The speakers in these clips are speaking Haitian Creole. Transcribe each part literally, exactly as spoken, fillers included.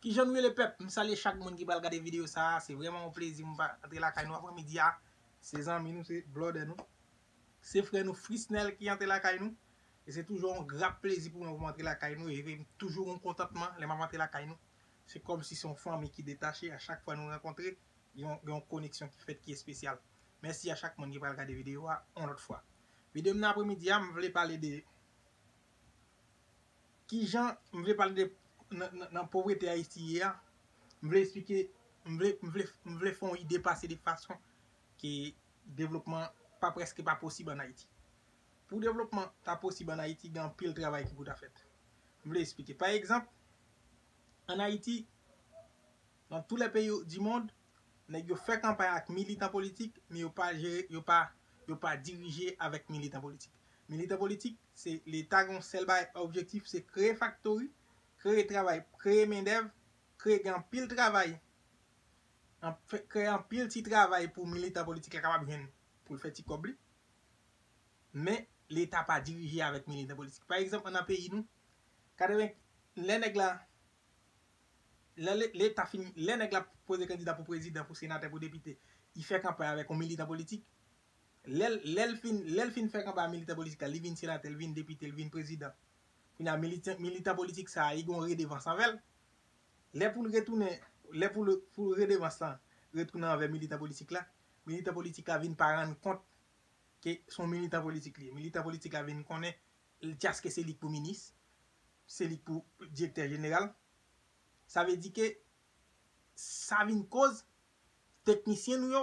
Kijan nou ye lepèp? M salye chak moun ki pral gade videyo sa a. Se vrèman yon plezi m pa antre lakay nou apremidi a. Se zanmi nou, se blòdè nou, se frè nou Frisnel ki antre lakay nou. E se toujou yon gra plezi pou mwen pou m antre lakay nou. E m toujou yon kontantman lè m ap antre lakay nou. Se kòmsi se yon fanmi ki detache. A chak fwa nou rankontre, gen yon, gen yon koneksyon ki fèt ki espesyal. Mèsi a chak moun ki pral gade videyo a yon lòt fwa. Videyo m nan apremidi a, m vle pale de kijan m vle pale de nan, nan, nan povrete Ayiti ye a. M vle eksplike, m vle, m vle, m vle fè yon ide pase de fason ke devlopman pa prèske pa posib ann Ayiti. Pou devlopman ta posib ann Ayiti, gen anpil travay ki pou ta fèt. M vle eksplike. Pa egzanp, ann Ayiti, dans tous les pays du monde, nèg yo fè kanpay ak militan politik, men yo pa jere, yo pa, yo pa dirije avèk militan politik. Militan politik, se Leta gen yon sèl bagay objektif, se kreye faktori, kreye travay, kreye mendèv, kreye gen anpil travay, an-, fè, kreye anpil ti travay pou militan politik la kapab jwenn pou l fè ti kòb li. Men Leta pa dirije avèk militan politik. Pa egzanp, ann nan peyi nou, katreven, lè nèg la, lè le-, Leta fin, lè nèg la poze kandida pou prezidan, pou senatè, pou depite, li fè kanpay avèk yon militan politik. Lè l, lè l fin, lè l fin fè kanpay a militan politik la, li vin senatè, li vin depite, li vin prezidan. Kounye a, militan, militan politik sa a, li gen yon redevans anvè l. Lè pou l retounen, lè pou l, pou redevans lan retounen anvè militan politik la, militan politik la vin pa rann kont ke se yon militan politik li ye. Militan politik la vin konnen l, jaske se li k pou minis, se li k pou direktè jeneral. Sa vle di ke sa vin koz teknisyen nou yo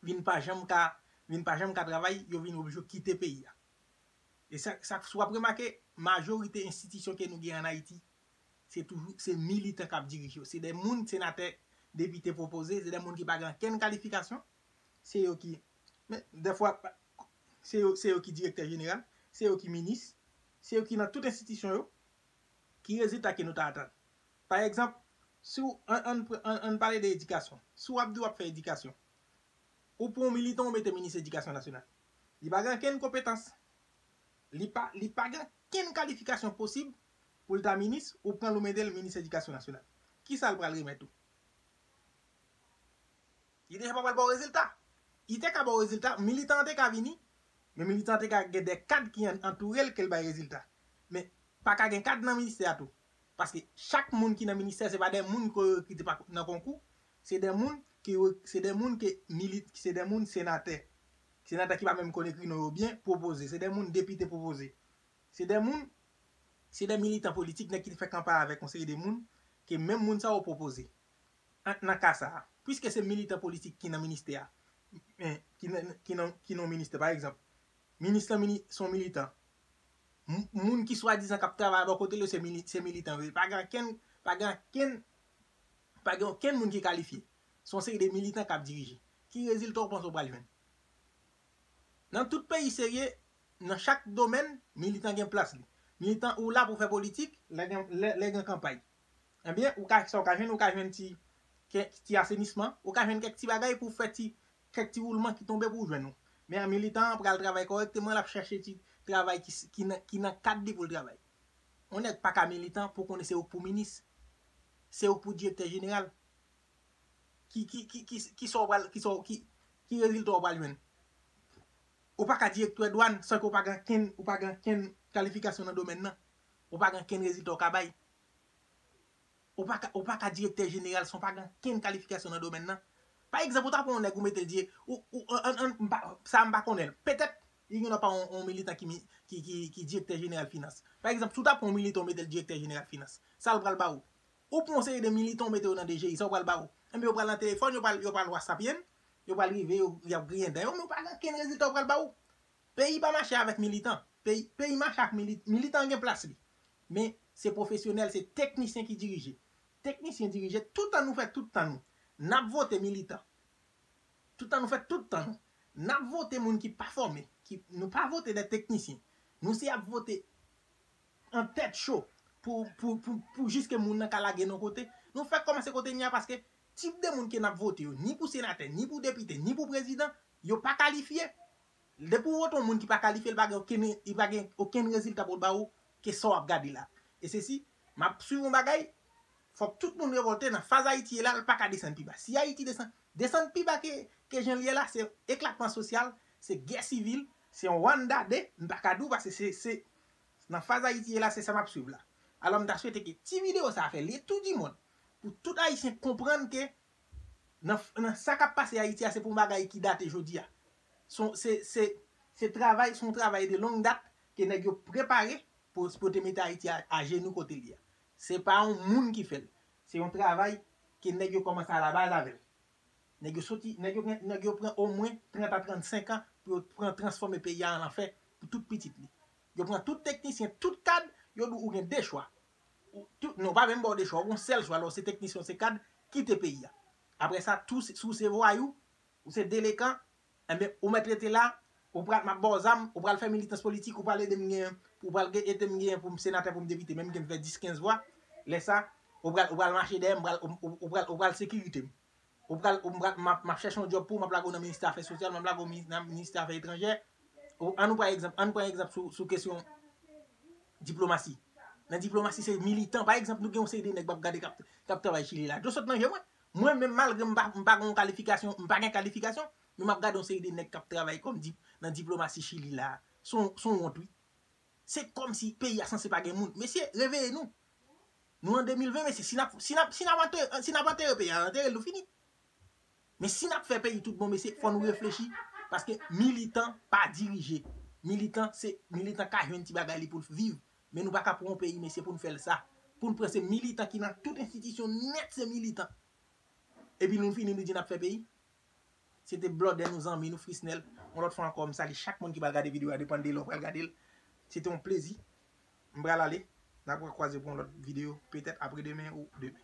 vin pa janm ka, vin pa janm ka travay, yo vin oblije kite peyi a. E sa, sa, si w ap remake, majorite enstitisyon ke nou gen ann Ayiti, se toujou, se militan k ap dirije yo. Se de moun senatè, depite pwopoze, se de moun ki pa gen okenn kalifikasyon. Se yo ki, men, dèfwa, se yo, se yo ki direktè jeneral, se yo ki minis, se yo ki nan tout enstitisyon yo. Ki rezilta ke nou ta atann? Pa egzanp, si w, ann, ann, ann, ann pale de edikasyon. Si w ap di w ap fè edikasyon, ou pran yon militan, ou mete minis edikasyon nasyonal. Li pa gen okenn konpetans. Li pa, li pa gen okenn kalifikasyon posib pou l ta minis, ou pran l, ou mete l minis edikasyon nasyonal. Kisa l pral remèt ou? Li deja pa pral ba w rezilta. Li te ka ba w rezilta, militan an te ka vini, men militan an te ka gen de kad ki an-, antoure l ke l bay rezilta. Men pa ka gen kad nan ministè a tou. Paske chak moun ki nan ministè, se pa de moun ke yo rekrite pa, nan konkou, se de moun ki re-, se de moun ke milit-, se de moun senatè. Senatè ki pa menm konn ekri non yo byen, pwopoze. Se de moun depite pwopoze. Se de moun, se de militan politik, nèg ki te fè kanpay avèk yon seri de moun, ke menm moun sa yo pwopoze. An, nan ka sa a, piske se militan politik ki nan ministè a, men, ki nan, ki nan, ki nan ministè, pa egzanp, minis lan mini-, se yon militan. M-, moun ki swadizan k ap travay bò kote l yo, se mili-, se militan yo ye. Pa gen okenn, pa gen okenn, pa gen okenn moun ki kalifye. Se yon seri de militan k ap dirije. Ki rezilta w panse w pral jwenn? Nan tout peyi serye, nan chak domèn, militan gen plas li. Militan ou la pou fè politik, lè gen, lè, lè gen kanpay. Ebyen, ou ka, sa ou ka jwenn, ou ka jwenn ti, kèk ti asenisman, ou ka jwenn kèk ti bagay pou fè ti, kèk ti woulman ki tonbe pou w jwenn ou. Men an militan an pral travay kòrèkteman, l ap chèche ti travay ki, ki nan, ki nan kad li pou l travay. Yon nèg pa ka militan pou konnen se ou k pou minis, se ou k pou direktè jeneral. Ki, ki, ki, ki, ki sa w pral, ki sa w, ki, ki rezilta w pral jwenn? Ou pa ka direktè dwàn san ke w pa gen kenn, ou pa gen kenn kalifikasyon nan domèn nan. Ou pa gen kenn rezilta w ka bay. Ou pa ka, ou pa ka direktè jeneral san w pa gen kenn kalifikasyon nan domèn nan. Pa egzanp, ou ta pran yon nèg ou mete l di, ou, ou, an, an, an, m pa, sa m pa konnen l. Petèt, li gen dwa pa yon, yon militan ki, mi- ki, ki, ki direktè jeneral finans. Pa egzanp, si w ta pran yon militan ou mete l direktè jeneral finans, sa l pral ba ou? Ou pran yon seri de militan ou mete yo nan D G I, sa w pral ba ou? Enben, yo pral nan telefòn, yo pral, yo pral WhatsApp yen, yo pral rive, yo, y ap griyen dan yo, men w pa gen kenn rezilta w pral ba ou. Peyi pa mache avèk militan. Peyi, peyi mache ak milit-, militan gen plas li. Men se pwofesyonèl, se teknisyen ki dirije. Teknisyen dirije, tout tan nou fè tout tan nou. N ap vote militan. Tout tan nou fè tout tan nou. N ap vote moun ki pa fòme, ki, nou pa vote de teknisyen. Nou se ap vote an tèt cho pou, pou, pou, pou jiske moun nan ka lage nou kote. Nou fèk kòmanse kote n ye a paske tip de moun ke n ap vote yo, ni pou senatè, ni pou depite, ni pou prezidan, yo pa kalifye. Depi w vote yon moun ki pa kalifye, li pa gen okenn, li pa gen okenn rezilta pou l ba ou ke sa w ap gade la. E sesi, m ap swiv yon bagay, Fòk tout moun revòlte nan faz Ayiti ye la, l pa ka desann pi ba. Si Ayiti desann, desann pi ba ke, ke jan l ye la, se eklatman sosyal, se gè sivil, se yon Rwanda de, m pa ka di w, paske se, se, nan faz Ayiti ye la, se sa m ap swiv la. Alò, m ta swete ke ti videyo sa a fè li tou di mond, pou tout Ayisyen konprann ke nan, nan sa k ap pase Ayiti a, se pou yon bagay ki date jodi a. Se, se, se, se travay, se yon travay de long date ke nèg yo prepare pou, pou te mete Ayiti a, ajenou kote li a. Se pa yon moun ki fè l. Se yon travay ke nèg yo kòmanse alabaz avè l. Nèg yo soti, nèg yo, nèg yo pran omwen trant a trannsenk an pou yo pran transfòme peyi a an lanfè pou tout pitit li. Yo pran tout teknisyen, tout kad, yo di w ou gen de chwa. Ou, tout, non, pa menm ba w de chwa, ou gen yon sèl chwa, lè w se teknisyen, se kad, kite peyi a. Apre sa, tou, si w se vwayou, ou se delekan, enben, ou mèt rete la, ou pral, m ap ba w zam, ou pral fè militans politik, ou pral ede m gen, ou pral ede m gen pou m senatè, pou m depite, menm ke m fè dis, kenz vwa, lè sa, ou pral, ou pral mache dèyè m, ou pral, ou, ou, ou pral, ou pral sekirite m. Ou pral, ou pral, m ap, m ap chèche yon djòb pou ou, m ap lage w nan ministè afè sosyal, m ap lage w nan ministè afè etranjè. Ou, an nou pran egzanp, an nou pran egzanp sou, sou kesyon diplomasi. Nan diplomasi, se militan. Pa egzanp, nou gen yon seri de nèg m ap gade k ap, k ap travay Chili la. Yo sot nan je mwen. Mwen menm, malgre m pa, m pa gen kalifikasyon, m pa gen kalifikasyon, men m ap gade yon seri de nèg k ap travay kòm di, nan diplomasi Chili la. Se yon, se yon wont, wi. Se kòmsi peyi a sanse pa gen moun. Mesye, reveye nou. Nou an de mil ven, mesye, si n ap, si n ap, si n ap antere, si n ap antere peyi a, antere l, nou fini. Men si n ap fè peyi tout bon, mesye, fò nou reflechi, paske militan pa dirije. Militan, se, militan ka jwenn ti bagay li pou l viv. Men nou pa ka pran yon peyi, mesye, pou n fè l sa. Pou n pran se militan ki nan tout enstitisyon nèt, se militan. Epi nou fini, nou di n ap fè peyi. Se te blòdè nou, zanmi nou, Frisnel. Yon lòt fwa ankò, m salye chak moun ki pral gade videyo a, depann de lè w pral gade l. Se te yon plezi. M pral ale. N ap kwaze pou yon lòt videyo, petèt apre demen ou demen.